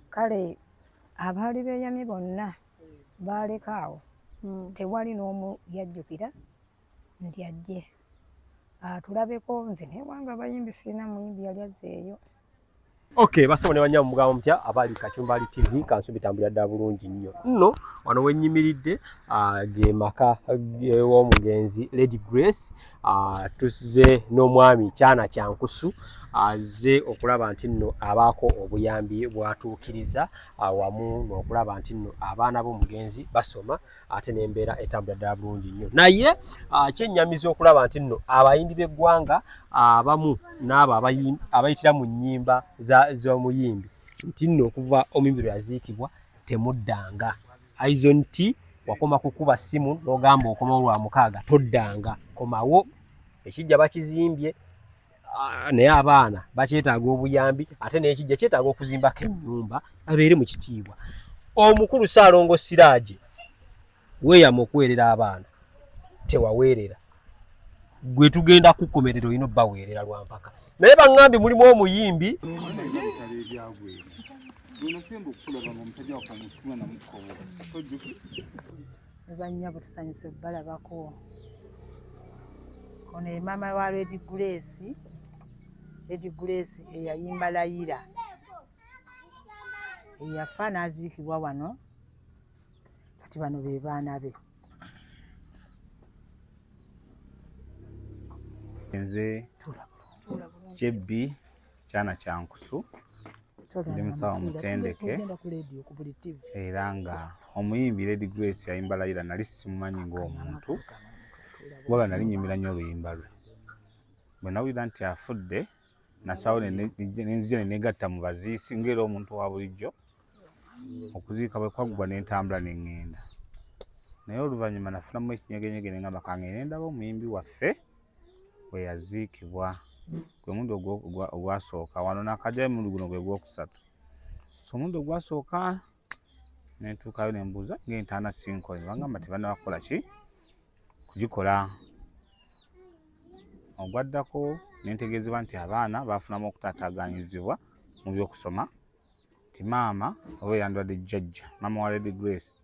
Kale abaali beeyamye bonna baaleka awo. Tewali n'omu yajjukira nti ajje atulabeko. Nze newange abayimbi sirina muyimbi yali azzeeyo. Okay, basebo ne bannyabo, mugamba mutya abali Kachumbali TV? Kansu bitambulira ddala bulungi nnyo. Nno wano wennyimiridde ge maka w'omugenzi Lady Grace. Tuzze n'omwami Kyana Kyankusu, azze okulaba nti nno abaako obuyambi bw'atuukiriza, wamu n'okulaba nti nno abaana b'omugenzi basoma ate n'embeera etambulira ddala bulungi nnyo. Naye kyennyamiza okulaba nti nno abayimbi b'eggwanga abamu n'abo abayitira mu nnyimba z'omuyimbi nti nno okuva omuyimbi lwe yaziikibwa temuddanga. Aizon T wakoma kukuba ssimu n'ogamba okomawo lwa mukaaga, toddanga, komawo. Ekijja bakizimbye, naye abaana bakyetaaga obuyambi, ate n'ekijja kyetaaga okuzimbako ennyumba abeere mu kitiibwa. Omukulu Ssaalongo Siraje weeyama okuweerera abaana, tewaweerera. Gwe tugenda kukomerera, olina obbaweerera lwa mpaka. Naye baŋŋambye mulimu omuyimbi. Nasemba okukulaba nga omusajja waffe omusitula namukowo tojjukira. Bannyabo, tusanyuse okubalabako. Ono ye maama wa Lady Grace, Lady Grace eyayimba Layira, eyafa n'aziikibwa wano. Kati bano be baana be. Nze JB Kyana Kyankusu, ndi musawo mutendeke, era nga omuyimbi Lady Grace ayimba Layira nali simumanyi ng'omuntu, wabula nali nyumira nnyo oluyimba lwe. Bwe nawulira nti afudde, nasalawo nenzija nenegatta mu baziisi ng'era omuntu wa bulijjo. Okuziika bwe kwaggwa, nentambula neŋŋenda, naye oluvannyuma nafunamu ekinyegenyege neŋŋamba kangende ndaba omuyimbi waffe we yaziikibwa. Gwe mulundi ogwasooka wano nakajjayo, omulundi guno gwe gwokusatu. So omulundi ogwasooka nentuukayo nembuuza ng'entaana sinkole, ne bagamba tebannaba kukola ki kugikola. Ogwaddako nentegeezebwa nti abaana bafunamu okutaataaganyizibwa mu byokusoma, nti maama oba eyandwadde jjajja maama wa Lady Grace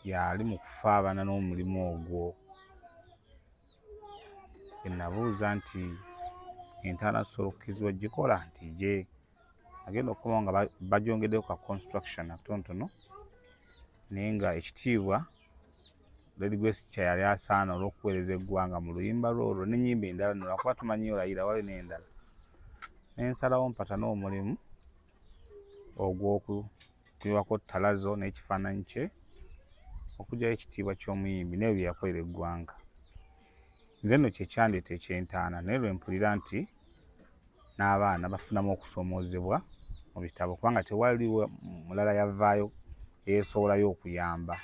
yali mu kufaabana n'omulimu ogwo. Enabuuza nti entaana tusobola okukkirizibwa gikola, nti gye agenda okukomawo nga bagyongeddeko ka construction atonotono, naye nga ekitiibwa Lady Grace kyeyali asaana olw'okuweereza eggwanga mu luyimba lwe olwo n'ennyimba endala nno, lwakuba tumanyi olayira wali n'endala, nensalawo mpatane omulimu ogw'okuyiwako ttalazo n'ekifaananyi kye okugyayo ekitiibwa ky'omuyimbi n'ebyo bye yakolera eggwanga. Nze nno kye kyandeeta eky'entaana, naye lwe mpulira nti n'abaana bafunamu okusoomoozebwa mu bitabo, kubanga tewaliwo mulala yavaayo eyeesowolayo okuyamba,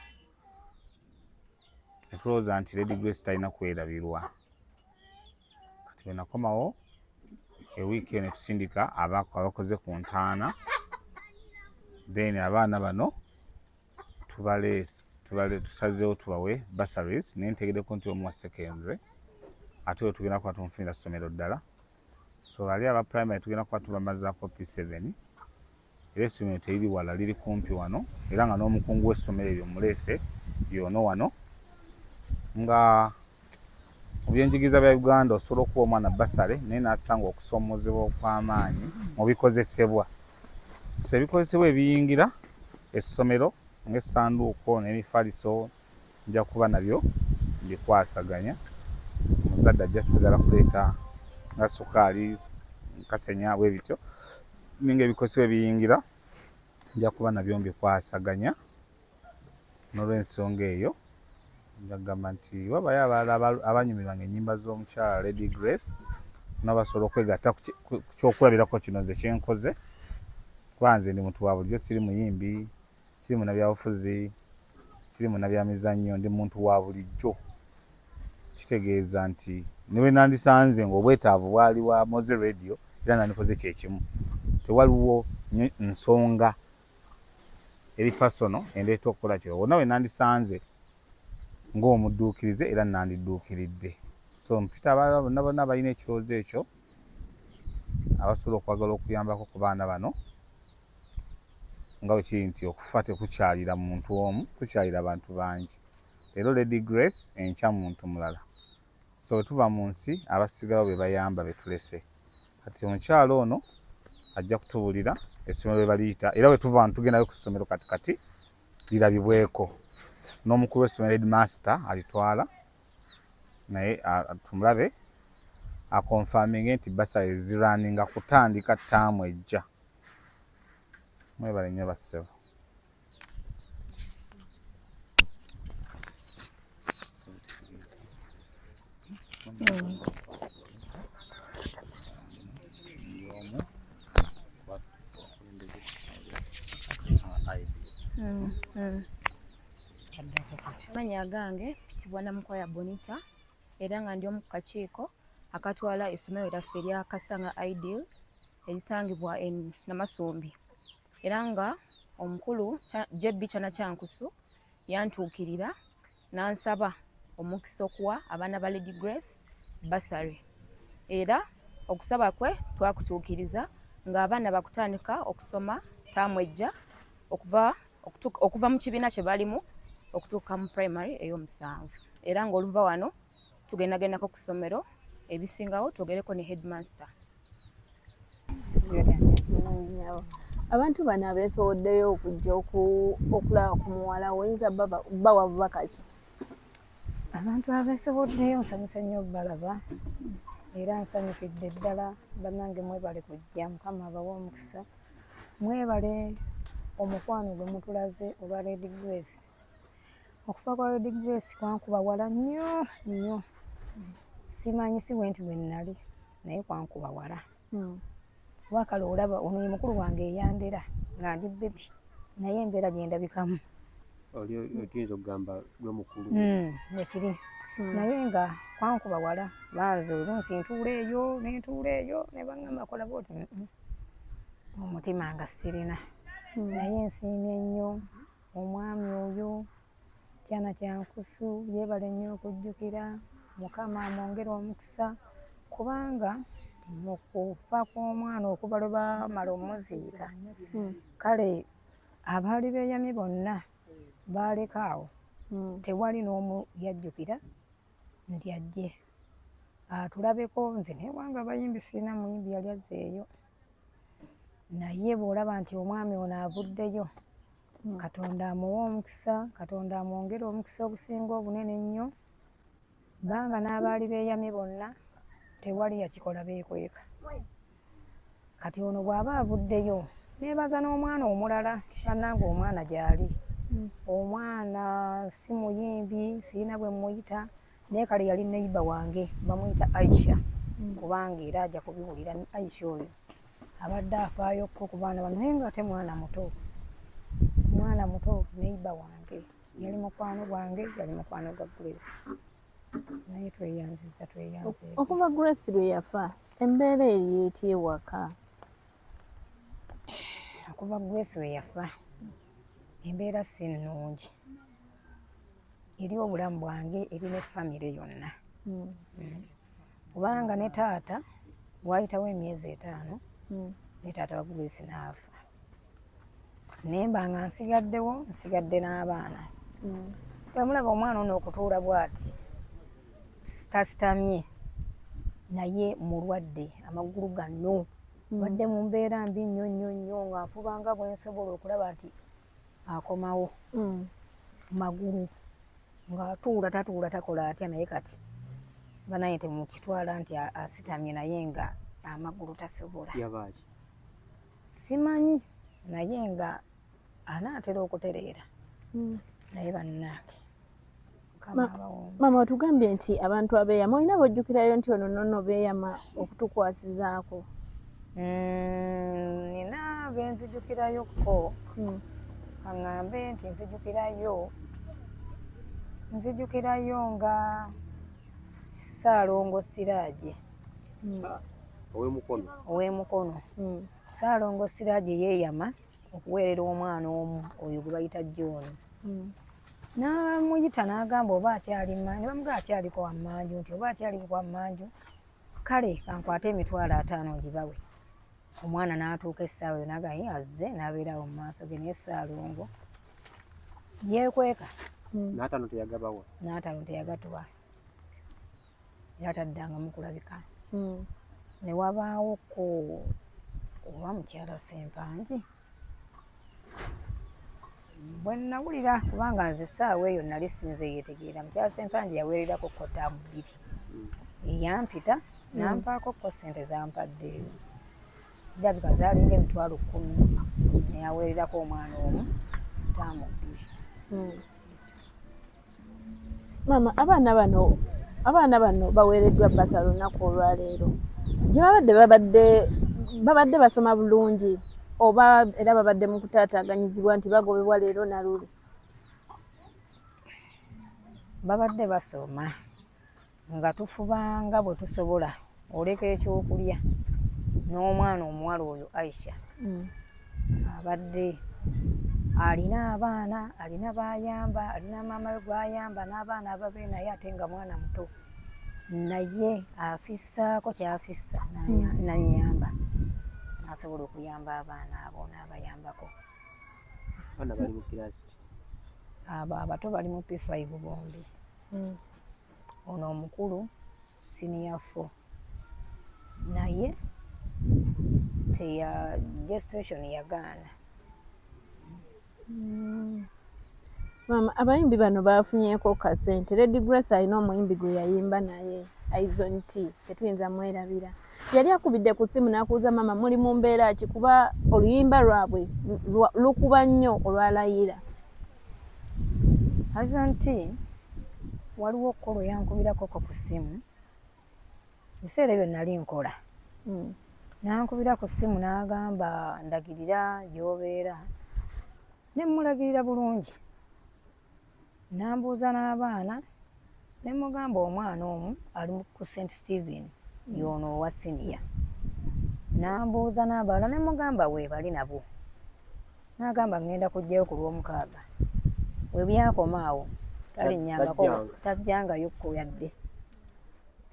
ne tulowooza nti Lady Grace talina kwerabirwa. Kati bwe nakomawo ewiiki eyo, ne tusindika abakoze ku ntaana, then abaana bano tubaleese, tusazeewo tubawe bursaries, naye ntegeddeko nti omu wa secondary ate oyo tugenda kuba tumufunira ssomero ddala. So bali aba primary tugenda kuba tubamazaako P7, era essomero teriri wala, liri kumpi wano, era nga n'omukungu w'essomero eryo muleese yono wano. Nga mu byenjigiriza bya Uganda, osobola okuwa omwana bursary naye n'asanga okusoomoozebwa okw'amaanyi mu bikozesebwa. So ebikozesebwa ebiyingira essomero ng'essanduuko n'emifaliso nja kuba nabyo mbikwasaganya. Omuzadde ajja sigala kuleeta nga sukaali, kasenya, bwe bityo, ninga ebikozesebwa ebiyingira nja kuba nabyo mbikwasaganya. N'olw'ensonga eyo, nja kugamba nti wabayo abalala abanyumirwanga ennyimba z'omukyala Lady Grace nabo basobola okwegatta ku kyokulabirako kino nze kyenkoze, kuba nze ndi muntu wa bulijjo, siri muyimbi, siri munnabyabufuzi, siri munnabyamizannyo, ndi muntu wa bulijjo. Kitegeeza nti ne bwe nandisanze ng'obwetaavu bwali wa Moze Radio, era nandikoze kyekimu. Tewaliwo nsonga eri personal endeeta okukola kino. Wonna we nandisanze ng'omudduukirize, era nandidduukiridde. So mpita abalala bonna bonna abalina ekirowoozo ekyo, abasobola okwagala okuyambako ku baana bano. Nga bwe kiri nti okufa tekukyalira muntu omu, kukyalira bantu bangi. Leero Lady Grace, enkya muntu mulala. So bwe tuva mu nsi abasigalawo be bayamba be tulese. Kati omukyala ono ajja kutubulira essomero lwe baliyita era bwe tuva wano tugendayo ku ssomero kati kati lirabibweko n'omukulu w'essomero headmaster alitwala naye tumulabe akonfaminge nti basale ziraninga kutandika ttaamu ejja. Mwebale nnyo bassebo. Amannya agange mpitibwa Namukwaya Bonita era nga ndi omu ku kakiiko akatwala essomero lyaffe erya Kasanga Ideal erisangibwa e Namasumbi era nga omukulu JB Kyana Kyankusu yantuukirira n'ansaba omukisa okuwa abaana ba Lady Grace bursary era okusaba kwe twakutuukiriza ng'abaana bakutandika okusoma taamu ejja okuva mu kibiina kye balimu okutuuka mu primary ey'omusanvu era ng'oluva wano tugendagendako ku ssomero ebisingawo twogereko ne headmaster. Abantu bano abeesowoddeyo okujja okulaba ku muwala wo oyinza bawa bubaka ki? Abantu abeesoboddeyo nsanyuse nnyo balaba era nsanyukidde ddala bannange mwebale kujja mukama abawe omukisa mwebale omukwano gwe mutulaze olwa Lady Grace. Okufa kwa Lady Grace kwankuba wala nnyo nnyo, simanyi si bwe nti bwe nnali naye kwankuba wala. Kuba kale olaba ono ye mukulu wange eyandera nga ndi bebi naye embeera gye ndabikamu. Oli tuyinza okugamba gwe mukulu. Bwe kiri. Naye nga kwankuba wala banze oluusi ntuula eyo ne ntuula eyo ne bangamba kola bw'oti omutima nga sirina. Naye nsiimye nnyo omwami oyo Kyana kya nkusu yeebale nnyo okujjukira Mukama amwongere omukisa kubanga mu kufa kw'omwana okuva lwe baamala omuziika kale abaali beeyamye bonna baaleka awo tewali n'omu yajjukira nti ajje atulabeko nze newange abayimbi sirina muyimbi yali azzeeyo naye bw'olaba nti omwami ono avuddeyo Katonda amuwe omukisa, Katonda amwongere omukisa ogusinga obunene ennyo, banga n'abaali beeyamye bonna tewali yakikola beekweka. Kati ono bw'aba avuddeyo neebaza n'omwana omulala bannange omwana gy'ali. Omwana si muyimbi, sirina bwe mmuyita naye kale yali neyiba wange bamuyita Aisha kubanga era ajja kubiwulira Aisha oyo abadde afaayo ko ku baana bano naye nga ate mwana muto, mwana muto neyiba wange yali mukwano gwange yali mukwano gwa Grace naye tweyanziza tweyanze. Okuva Grace lwe yafa embeera eri etya ewaka? Okuva Grace lwe yafa embeera si nnungi eri obulamu bwange eri ne famire yonna. Kubanga ne taata waayitawo emyezi etaano ne taata wa Grace n'afa naye mba nga nsigaddewo nsigadde n'abaana. Bwemulaba omwana ono okutuula bw'ati tasitamye naye mulwadde amagulu gano badde mu mbeera mbi nnyo nnyo nnyo nga nfuba nga bwe nsobola okulaba nti akomawo magulu ng'atuula tatuula takola atya naye kati banaye temukitwala nti asitamye naye nga amagulu tasobola. Yabaaki? Simanyi naye nga anaatera okutereera naye bannange Maama otugambye nti abantu abeeyama olina b'ojjukirayo nti ono nonno beeyama okutukwasizaako? Nina be nzijukirayokko kaŋŋambe nti nzijukirayo nga Ssaalongo Siraje ow'e Mukono. Ow'e Mukono. Ssaalongo Siraje yeeyama okuweerera omwana omu oyo gwe bayita John. N'amuyita n'agamba oba akyali mmanju, ne bamugamba akyaliko wa mmanju nti oba akyaliko wa mmanju kale kankwate 50,000 ngibawe. Omwana n'atuuka essaawa eyo naga ye azze n'abeerawo mu maaso ge, naye Ssaalongo yeekweka. N'ataano teyagabawa. N'ataano teyagatuwa, era taddangamu kulabika. Ne wabaawo ko oba mukyala Ssempangi bwe nawulira, kubanga nze essaawa eyo nali sinze yeetegeera. Mukyala Ssempangi yaweererako ko taamu 2, eyampita nampaako ko ssente zampadde, kirabika zaalinga 100,000, neyaweererako omwana omu taamu 2. Maama, abaana bano baweereddwa basa lunaku olwaleero. Gye babadde basoma bulungi, oba era babadde mu kutaataaganyizibwa nti bagobebwa leero na luli? Babadde basoma nga tufubanga bwe tusobola oleka ekyokulya n'omwana omuwala oyo Aisha. Abadde alina abaana, alina bayamba, alina maama we gwayamba n'abaana ababe, naye ate nga mwana muto, naye afissaako kyafissa nanyamba n'asobola okuyamba abaana abo n'abayambako. Abaana bali mu kiraasi ki? Abo abato bali mu P5 bombi. Ono omukulu senior 4, naye teya registration yagaana. Maama, abayimbi bano bafunyeeko kasente. Lady Grace alina omuyimbi gwe yayimba naye, Aizon T, tetuyinza mwerabira. Yali akubidde ku ssimu n'akubuuza, "Maama, muli mu mbeera ki?" Kuba oluyimba lwabwe lukuba nnyo olwalayira. Aizon T waliwo kkolo yankubirako ku ssimu biseera ebyo nali nkola. Nankubira ku ssimu n'agamba, "Ndagirira gy'obeera." Ne mmulagirira bulungi, nambuuza n'abaana, ne mugamba omwana omu ali ku St Stephen, y'ono owa siniya. Nambuuza n'abalala, ne mugamba weebali nabo. N'agamba, "Ŋŋenda kujjayo ku Lwomukaaga." We byakoma awo, talinnyangako. Tajjanga. Tajjangayokko yadde.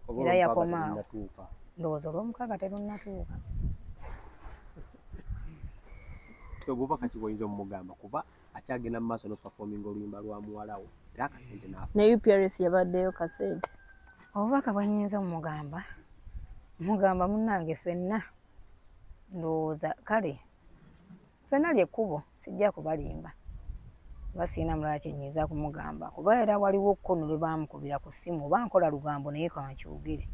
Oba Era Olwomukaaga yakoma awo. terunnatuuka. Ndowooza Olwomukaaga terunnatuuka. So obubaka ki bwoyinza omumugamba, kuba akyagenda mu maaso n'operforminga oluyimba lwa muwala wo, era akasente n'afa? Ne UPRS yabaddeyo kasente. Obubaka bwe nnyinza omugamba, mugamba, "Munnange, ffenna ndowooza kale ffenna lyekkubo." Sijja kubalimba, kuba sirina mulala kyenyinza kumugamba, kuba era waliwo kkono lwe baamukubira ku ssimu, oba nkola lugambo naye kankyogere.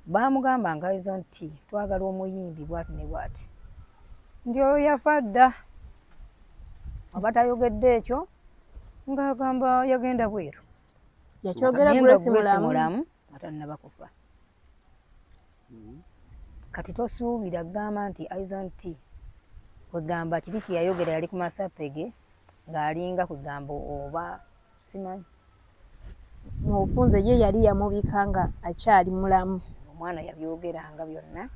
Baamugamba nga Aizon nti twagala omuyimbi bwati ne bwati, nti oyo yafa dda. Oba tayogedde ekyo ng'agamba yagenda bweru. Yakyogera. Naye nga Grace Grace mulamu. Mulamu nga tannaba kufa. Kati tosuubira kugamba nti Aizon T kwegamba kiri kyeyayogera yali ku masapege ng'alinga kwegamba oba simanyi. Mu bufunze ye yali yamubika nga akyali mulamu. Omwana yabyogeranga byonna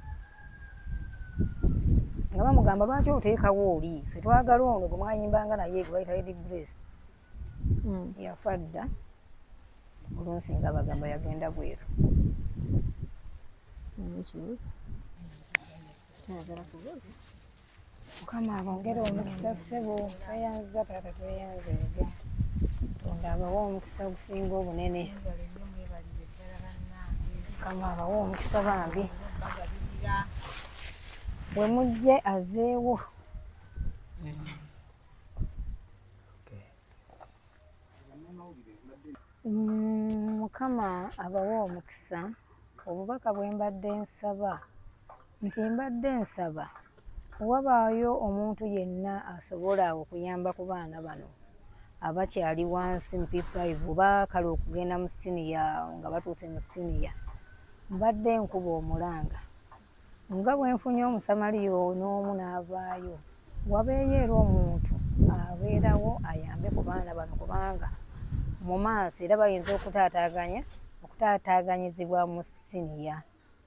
nga bamugamba, "Lwaki oteekawo oli? Fe twagala ono gwe mwayimbanga naye gwe bayita Lady Grace." Yafa dda. Olunsi nga bagamba yagenda bweru. Ekibuuzo ayagala kubuuza. Mukama abongere omukisa. Ssebo, tweyanziza taata, tweyanzeege. Katonda abawe omukisa ogusinga obunene. Mukama abawe omukisa bambi. We mujje azeewo. Mukama abawe omukisa. Obubaka bwe mbadde nsaba nti mbadde nsaba wabaayo omuntu yenna asobola okuyamba ku baana bano abakyali wansi mu P5 oba kale okugenda mu siniya, nga batuuse mu siniya, mbadde nkuba omulanga nga bwe nfunye omusamaliya n'omu n'avaayo, wabeeyo era omuntu abeerawo ayambe ku baana bano, kubanga mu maaso era bayinza okutaataaganyizibwa mu siniya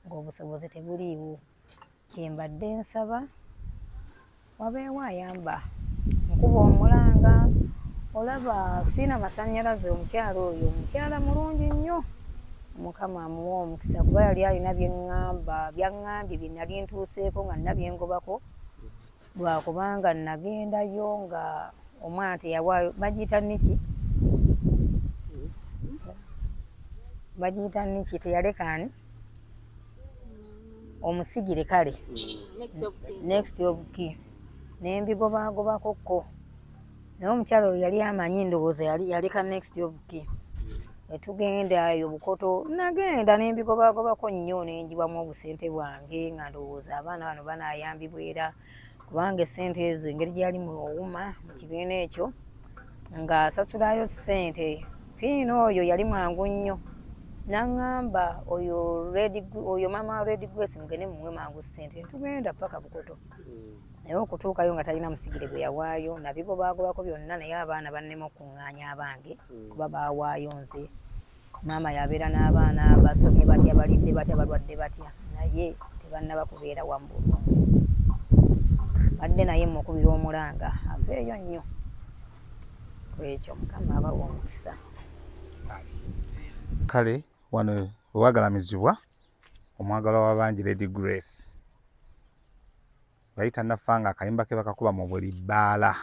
ng'obusobozi tebuliiwo. Kyembadde nsaba wabeewo ayamba, nkuba omulanga. Olaba Fiina Masannyalaze, omukyala oyo omukyala mulungi nnyo. Mukama amuwe omukisa kuba yali alina byeŋŋamba byaŋŋambye bye nali ntuuseeko nga nina byengobako lwakubanga nagendayo nga omwana teyawaayo bagiyita niki bagiyita niki teyaleka ani omusigire kale next of kin nembigobagobako ko naye omukyala oyo yali amanyi ndowooza yaleka next of kin netugenda eyo Bukoto nagenda nembigobagobako nnyo nenjiwamu obusente bwange nga ndowooza abaana bano banayambibwa era kubanga esente ezo engeri gyali mu owuma mu kibiina ekyo ng'asasulayo ssente fiina oyo yali mwangu nnyo naŋŋamba oyo oyo maama wa Red Grace mugende mumuwe mangu ssente netugenda paka Bukoto naye okutuukayo nga talina musigire gwe yawaayo nabigobaagobako byonna naye abaana bannema okuŋŋaanya abange kuba baawaayo nze maama yabeera n'abaana basomye batya balidde batya balwadde batya naye tebannaba kubeera wamu bulungi badde naye mukubira omulanga aveeyo nnyo kwekyo Mukama abawa omukisa. Kale wano wewagalamizibwa omwagalwa w'abangi Lady Grace yali tannafa nga akayimba ke bakakuba mu buli bbaala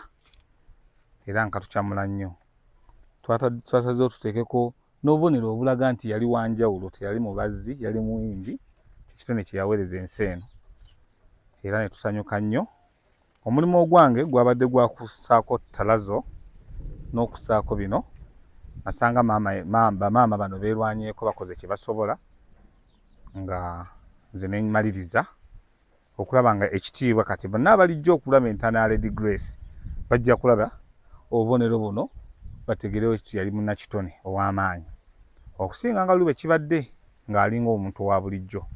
era nga katukyamula nnyo. Twasazeewo tuteekeko n'obubonero obulaga nti yali wa njawulo, teyali mubazzi, yali muyimbi, kyekitone kye yaweereza ensi eno era ne tusanyuka nnyo. Omulimu ogwange gwabadde gwa kussaako ttalazo n'okussaako bino. Nasanga maama, bamaama bano beerwanyeeko bakoze kye basobola nga nze ne mmaliriza okulaba nga ekitiibwa kati bonna abalijja okulaba entaana ya Lady Grace bajja kulaba obubonero buno bategerewo nti yali munnakitone ow'amaanyi okusinga nga luli bwe kibadde ng'alinga omuntu owa bulijjo.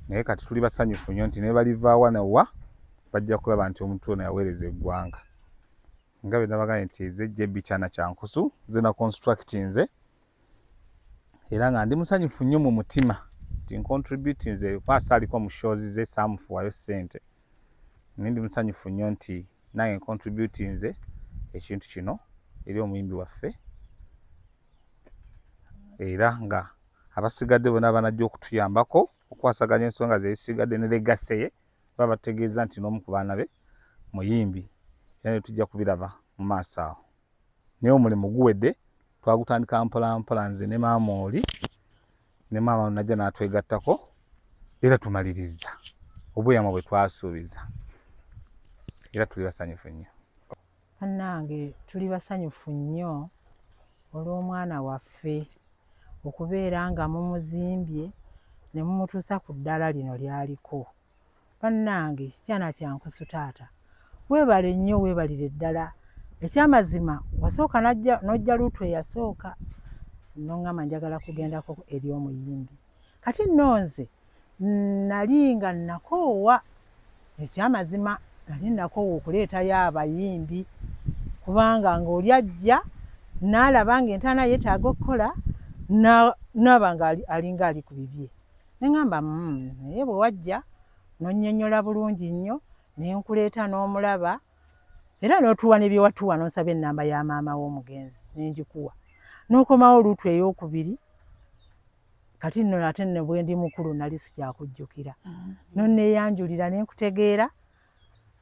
Naye kati tuli basanyufu nnyo nti nebaliva wa ne wa bajja kulaba nti omuntu ono yaweereza eggwanga. Nga bwe nabagambye nti eze JB Kyana Kyankusu nze na constructinze era nga ndi musanyufu nnyo mu mutima nti ncontributinze kuba saaliko mu shows ze saamufuwayo ssente naye ndi musanyufu nnyo nti nange ncontributinze ekintu kino eri omuyimbi waffe era nga abasigadde bonna banajja okutuyambako okukwasaganya ensonga ze ezisigadde ne legacy ye baba batutegeeza nti n'omu ku baana be muyimbi era ne tujja kubiraba mu maaso awo. Naye omulimu guwedde twagutandika mpola mpola nze ne maama oli ne maama najja n'atwegattako era tumalirizza obweyamo bwe twasuubiza era tuli basanyufu nnyo. Bannange tuli basanyufu nnyo olw'omwana waffe okubeera nga mumuzimbye ne mumutuusa ku ddaala lino ly'aliko. Bannange kyana kya nkusu taata weebale nnyo weebalire ddala. Ekyamazima wasooka najja n'ojja luutu eyasooka n'oŋŋamba njagala kugendako eri omuyimbi. Kati nno nze nali nga nakoowa ekyamazima nali nakoowa okuleetayo abayimbi kubanga ng'oli ajja n'alaba ng'entaana yeetaaga okukola n'aba nga alinga ali ku bibye. Ne ŋŋamba naye bwe wajja n'onnyonnyola bulungi nnyo ne nkuleeta n'omulaba era n'otuwa ne bye watuwa n'onsaba ennamba ya maama w'omugenzi ne ngikuwa n'okomawo luutu ey'okubiri kati nno ate nno bwe ndi mukulu nali sikyakujjukira n'onneeyanjulira ne nkutegeera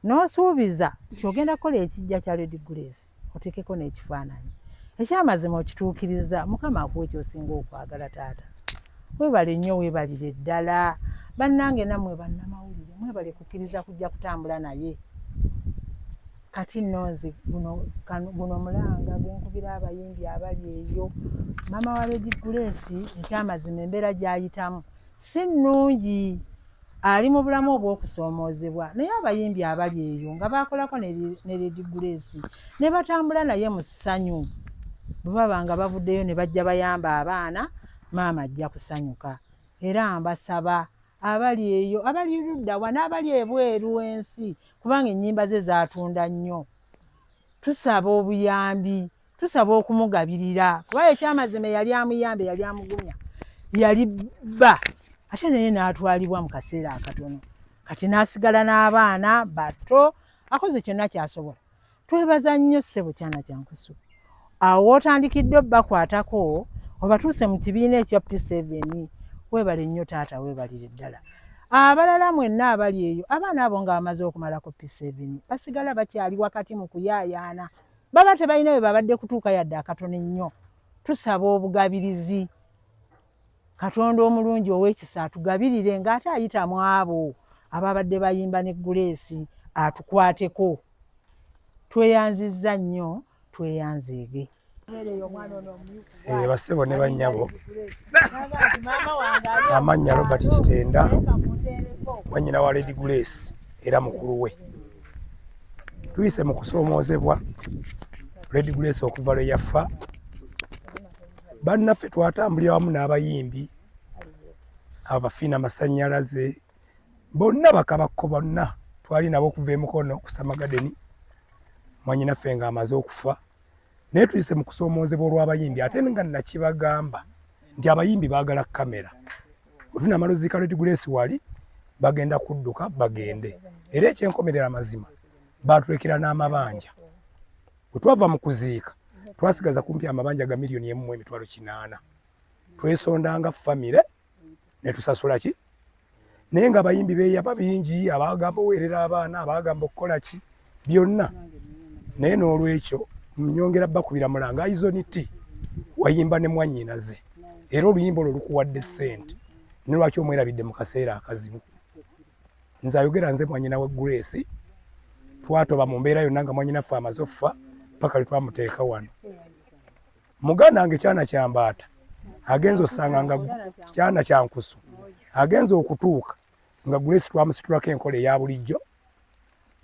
n'osuubiza nti ogenda kukola ekijja kya Lady Grace oteekeko n'ekifaananyi ekyamazima okituukiriza Mukama akuwe ky'osinga okwagala taata weebale nnyo weebalire ddala bannange nammwe bannamawulire mwebale kukkiriza kujja kutambula naye kati nno nze guno mulanga gwenkubira abayimbi abali eyo maama wa Lady Grace ekyamazima embeera gy'ayitamu si nnungi ali mu bulamu obw'okusoomoozebwa naye abayimbi abali eyo nga baakolako ne Lady Grace ne batambula naye mu ssanyu bwe baba nga bavuddeyo ne bajja bayamba abaana maama ajja kusanyuka era mbasaba abali eyo abali ludda wa n'abali ebweru w'ensi kubanga ennyimba ze zaatunda nnyo tusaba obuyambi tusaba okumugabirira kuba ekyamazima eyali amuyamba eyali amugumya yali bba ate naye n'atwalibwa mu kaseera akatono kati n'asigala n'abaana bato akoze kyonna kyasobola twebaza nnyo ssebo kyana kyankusu awo w'otandikidde obbakwatako Obatuuse mu kibiina ekya P7. Weebale nnyo taata, weebalire ddala. Abalala mwenna abali eyo, abaana abo nga bamaze okumalako P7 basigala bakyali wakati mu kuyaayaana, baba tebalina we babadde kutuuka yadde akatono ennyo. Tusaba obugabirizi, Katonda omulungi ow'ekisa atugabirire ng'ate ayita mu abo ababadde bayimba ne Guleesi atukwateko. Tweyanzizza nnyo, tweyanzeege. Eh, bassebo ne bannyabo, amannya Robert Kitenda, mwannyina wa Lady Grace era mukulu we. Tuyise mu kusoomoozebwa Lady Grace okuva lwe yafa. Bannaffe twatambulira wamu n'abayimbi abafiina amasannyalaze bonna, bakabakko bonna twali nabo okuva e Mukono ku Summer Garden, mwannyinaffe ng'amaze okufa. Naye tuyise mu kusoomoozebwa olw'abayimbi, ate nga nakibagamba nti abayimbi baagala kamera. Bwe tunamala oziika Lady Grace wali bagenda kudduka bagende, era ekyenkomerera amazima baatulekera n'amabanja. Bwe twava mu kuziika twasigaza kumpi amabanja ga 1,800,000. Twesondanga famire ne tusasula ki, naye nga abayimbi beeyama bingi, abagamba oweerera abaana, abagamba okukola ki byonna. Naye n'olwekyo nyongera bakubira mulanga Aizoni T wayimba ne mwannyinaze, era oluyimba olwo lukuwadde ssente, ne lwaki omwerabidde mu kaseera akazibu? Nze ayogera nze mwannyina wa Grace, twatoba mu mbeera yonna nga mwannyinaffe amaze okufa paka lwe twamuteeka wano. Muganda wange kyana kya mbaata agenze osanga nga kyana kya nkusu, agenze okutuuka nga Grace twamusitulako enkola eya bulijjo,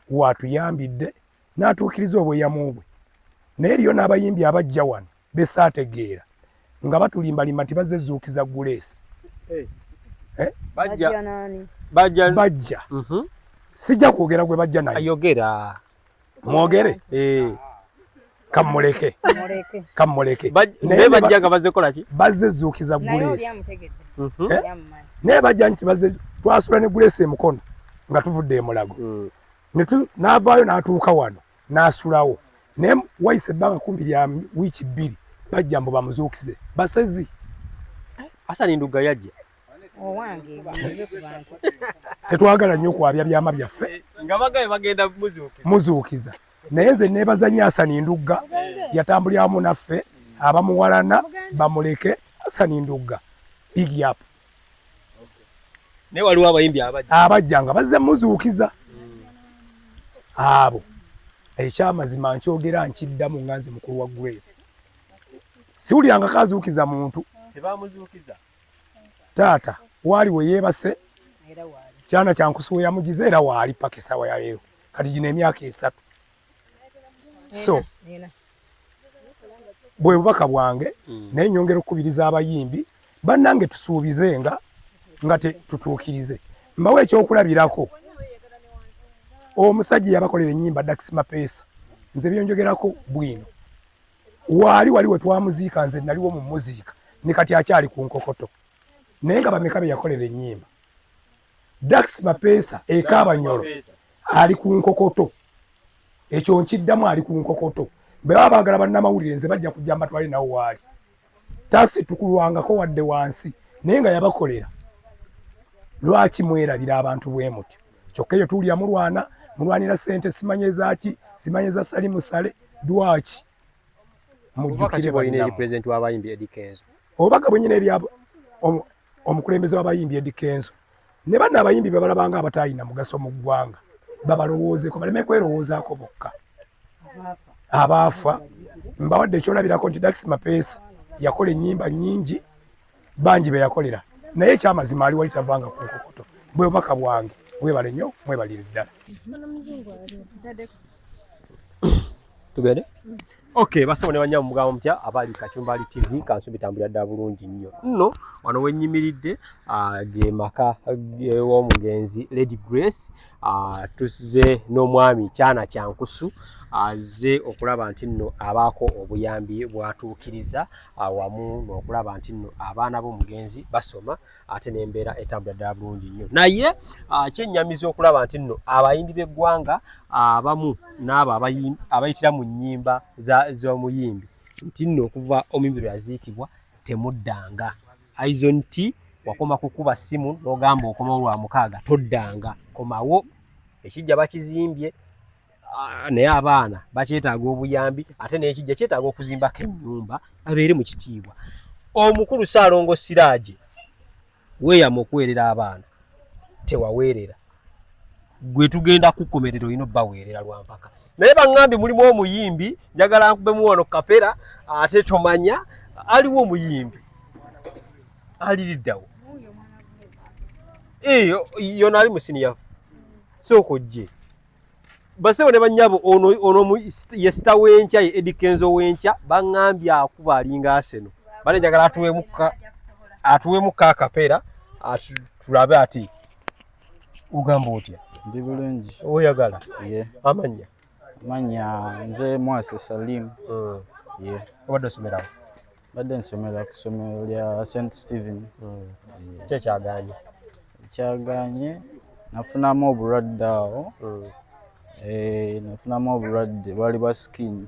waatuyambidde n'atuukiriza obweyamu bwe. Naye eriyo n'abayimbi abajja wano besaategeera nga batulimbalimba nti bazze zuukiza Grace. Eh? Bajja. Bajja. Sijja kwogera gwe bajja naye. Ayogera. Mwogere. Eh. Kamuleke. Kamuleke. Naye bajja nga bazze kola ki? Bazze zuukiza Grace. Eh? Naye bajja nti bazze, twasula ne Grace e Mukono nga tuvudde e Mulago. N'avaayo n'atuuka wano n'asulawo. Naye wayise ebbanga kumpi lya wiiki 2 bajja mbu bamuzuukize. Basezi. Hassan Ndugga yajja. Owange, tetwagala nnyo kwabya byama byaffe. Nga bagaye bagenda muzuukiza. Muzuukiza. Naye nze neebaza nnyo Hassan Ndugga, yatambulira wamu naffe, abamuwalana bamuleke. Hassan Ndugga, big up. Naye waliwo abayimbi abajja. Abajja nga bazze muzuukiza. Abo ekyamazima nkyogera nkiddamu nga nze mukulu wa Grace. Siwulirangako azuukiza muntu. Tebamuzuukiza. Taata waali we yeebase, kyana kya nkusu we yamugize era waali paka essaawa ya leero. Kati gino emyaka 3. So bwe bubaka bwange, naye nyongera okukubiriza abayimbi bannange tusuubize nga tutuukirize. Mbawo ekyokulabirako, omusajja yabakolera ennyimba Dax Mapesa, nze byenjogerako bwino. Waali wali we twamuziika, nze naliwo mu muziika, ne kati akyali ku nkokoto. Naye nga bameka be yakolera ennyimba. Dax Mapesa ekaabanyolo ali ku nkokoto. Ekyo nkiddamu, ali ku nkokoto. Bwe baba baagala bannamawulire nze bajja kujja mbatwale nawo waali. Tasitukulwangako wadde wansi, naye nga yabakolera. Lwaki mwerabira abantu bwe mutyo? Kyokka eyo tuwulira mulwana, mulwanira ssente simanye zaaki, simanye za Salimu Sale, lwaki? Mujjukire bannamwe. President w'abayimbi Eddy Kenzo. Obubaka bwe nnyina eri omukulembeze w'abayimbi Eddy Kenzo ne banno abayimbi be balabanga abataalina mugaso mu ggwanga, babalowoozeeko baleme kwerowoozaako bokka. Abaafa mbawadde ekyolabirako nti Dax Mapesa yakola ennyimba nnyingi, bangi be yakolera, naye ekyamazima ali wali tavanga ku nkokoto. Bwe bubaka bwange, mwebale nnyo, mwebalire ddala. Tugende? Okay, basebo ne bannyabo mugamba mutya abali Kachumbali TV, kansu bitambulira ddala bulungi nnyo. Nno wano we nnyimiridde ge maka w'omugenzi Lady Grace, tuzze n'omwami Kyana Kyankusu azze okulaba nti nno abaako obuyambi bw'atuukiriza awamu n'okulaba nti nno abaana b'omugenzi basoma ate n'embeera etambulira ddala bulungi nnyo. Naye kyennyamiza okulaba nti nno abayimbi b'eggwanga abamu n'abo abayitira mu nnyimba z'omuyimbi nti nno okuva omuyimbi lwe yaziikibwa Temuddanga. Aizon T wakoma kukuba ssimu n'ogamba okomawo lwa mukaaga, toddanga, komawo. Ekijja bakizimbye naye abaana bakyetaaga obuyambi, ate n'ekijja kyetaaga okuzimbako ennyumba abeere mu kitiibwa. Omukulu Ssaalongo Siraje weeyama okuweerera abaana, tewaweerera. Gwe tugenda kukomerera olina obbaweerera lwa mpaka. Naye baŋŋambye mulimu omuyimbi, njagala nkubemu wano kapera, ate tomanya aliwo omuyimbi aliriddawo. Eh, yono ali mu siniya. Sooka ojje. Basebo ne bannyabo, ono ono ye sita w'enkya, ye Eddy Kenzo w'enkya, baŋŋambye akuba alinga Arsenal. Bane njagala atuweemu ka akapera tulabe ate ogamba otya? Ndi bulungi. Oyagala? Yeah. Amannya? Amannya nze Mwase Salim. Yeah. Obadde osomerawo? Mbadde nsomera ku ssomero lya St Stephen. Yeah. Ki ekyagaanye? Ekyagaanye nafunamu obulwadde awo. Nafunamu obulwadde bwali bwa skin.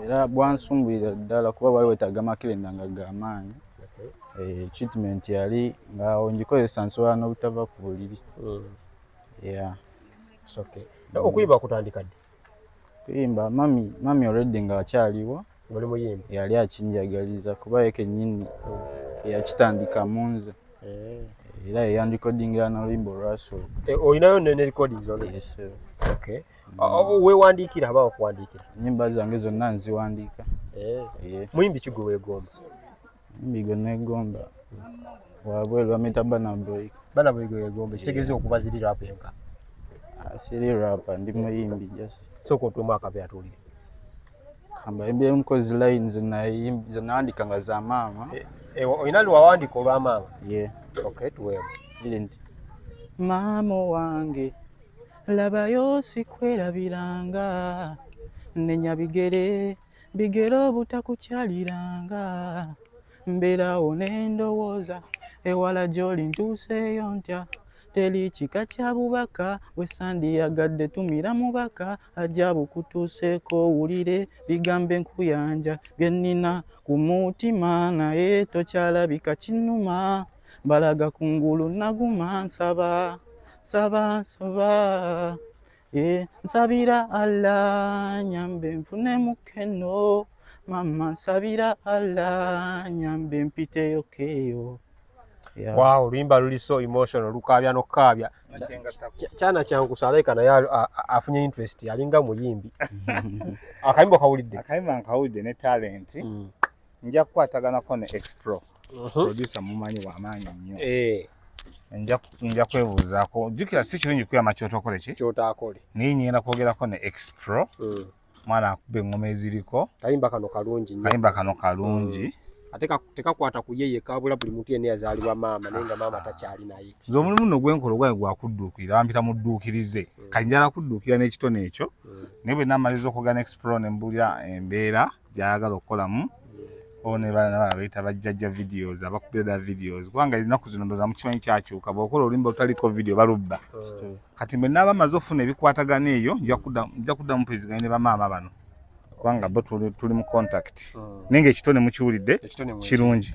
Era bwansumbuyira ddala kuba bwali bwetaaga makerenda nga g'amaanyi. Treatment yali nga ngikozesa nsobola n'obutava ku buliri. Yeah. It's okay. Okuyimba kutandika ddi? Kuyimba mami already nga akyaliwo. Oli muyimbi? Yali akinjagaliza kuba ye kennyini yakitandika mu nze. Era ye yandikodingira n'oluyimba olwasooka. Olinayo ne recordings already? Yes, sir. Okay. Weewandiikira aba okuwandiikira? Ennyimba zange zonna nziwandiika. Muyimbi ki gwe weegomba? Muyimbi gwe neegomba wabweru bamuyita Burna Boy. Burna Boy gwe weegomba, ekitegeeza okuba ziri rap enka? Siri rapper, ndi muyimbi just. Sooka otuwemu akabeera tuwulire. Kambayimbiremu mukozi lines ze nawandiika nga za maama. Olina lwe wawandiika olwa maama? Yeah. Okay, tuweemu. Iri nti maama wange labayo sikwerabiranga, nnenya bigere bigere obutakukyaliranga, mbeerawo ne ndowooza ewala gy'oli ntuuseeyo ntya, teri kika kya bubaka bwe sandiyagadde tumira mubaka ajja bukutuuseeko owulire bigambo enkuyanja bye nnina ku mutima naye tokyalabika kinnuma, mbalaga kungulu naguma nsaba nsaba nsaba nsabira Allah nyambe nfune mukeno mama nsabira Allah nyambe mpiteyo keyo. Yeah. Wow, oluyimba luli so emotional, lukaabya n'okukaabya. Kyana kyankusa alabika naye afunye interest, alinga muyimbi. Akayimba okawulidde? Akayimba nkawulidde ne talent. Nja kukwataganako ne X-Pro. Producer mumanyi w'amaanyi nnyo. Nja kwebuuzaako. Jjukira si kirungi kuyama ky'otookole ki? Ky'otaakole. Naye ngenda kwogerako ne X-Pro. Mwana akuba engoma eziriko. Kayimba kano kalungi nnyo. Kayimba kano kalungi. Ate tekakwata ku ye yekka, wabula buli muntu yenna yazaalibwa maama naye nga maama takyali naye. Nze omulimu nno gwenkola ogwange gwa kudduukirira, bampita mudduukirize. Kati njagala kudduukirira n'ekitone ekyo. Naye bwe naamaliza okwogera ne X-Pro ne mbuulira embeera gy'ayagala okukolamu, ne bana bayita bajjajja videos, abakubira ddala videos, kubanga ennaku zino ndowooza mukimanyi kyakyuka, bw'okola oluyimba olutaliko video balubba. Kati bwe naaba maze okufuna ebikwatagana eyo, nja kuddamu mpuliziganye ne bamaama bano, kubanga bo tuli mu contact. Naye ng'ekitone mukiwulidde kirungi.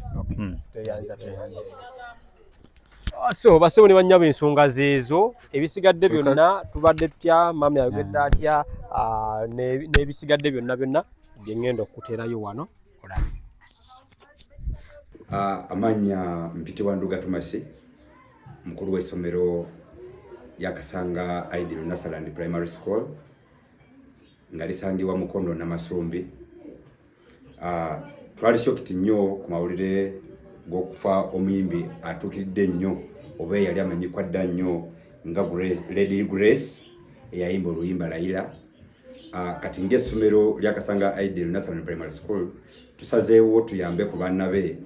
So basebo ne bannyabo, ensonga zeezo, ebisigadde byonna tubadde tutya, maama yayogedde atya, n'ebisigadde byonna byonna bye ŋŋenda okuteerayo wano olabe. Amannya mpitibwa Nduga Tumasi, mukulu w'essomero lya Kasanga Ideal Nursery and Primary School nga lisangibwa Mukono Namasumbi. Twali shocked nnyo ku mawulire g'okufa omuyimbi atuukiridde nnyo oba eyali amanyikwa dda nnyo nga Lady Grace eyayimba oluyimba Layila. Kati ng'essomero lya Kasanga Ideal Nursery and Primary School tusazeewo tuyambe ku baana be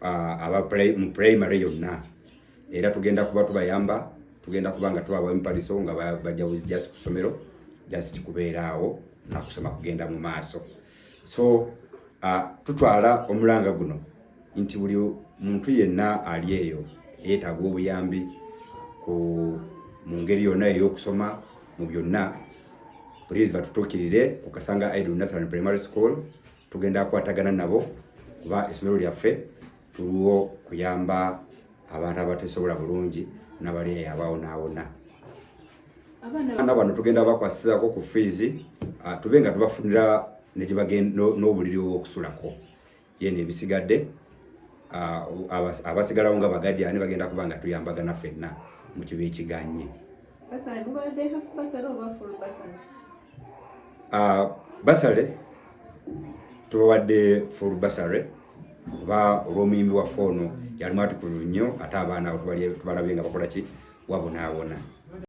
aba mu primary yonna, era tugenda kuba tubayamba, tugenda kuba nga tubawa empaliso nga bajja just ku ssomero just kubeera awo nakusoma kugenda mu maaso. So tutwala omulanga guno nti buli muntu yenna ali eyo yeetaaga obuyambi ku mu ngeri yonna ey'okusoma mu byonna, please batutuukirire ku Kasanga Ideal Nursery and Primary School. Tugenda kukwatagana nabo Kuba essomero lyaffe tuliwo kuyamba abantu abatesobola bulungi nabali eyo abawonaawona. Abaana bano tugenda bakwasizako ku fiizi, tube nga tubafunira n'obuliri obw'okusulako. Yene ebisigadde abasigalawo nga bagadyani bagenda kuba nga tuyambagana ffenna mu kiba ekiganye. Basale tubawadde full basale kuba olw'omuyimbi waffe ono yali mwatukuvu nnyo, ate abaana abo tubalabye nga bakola ki, wabonaabona.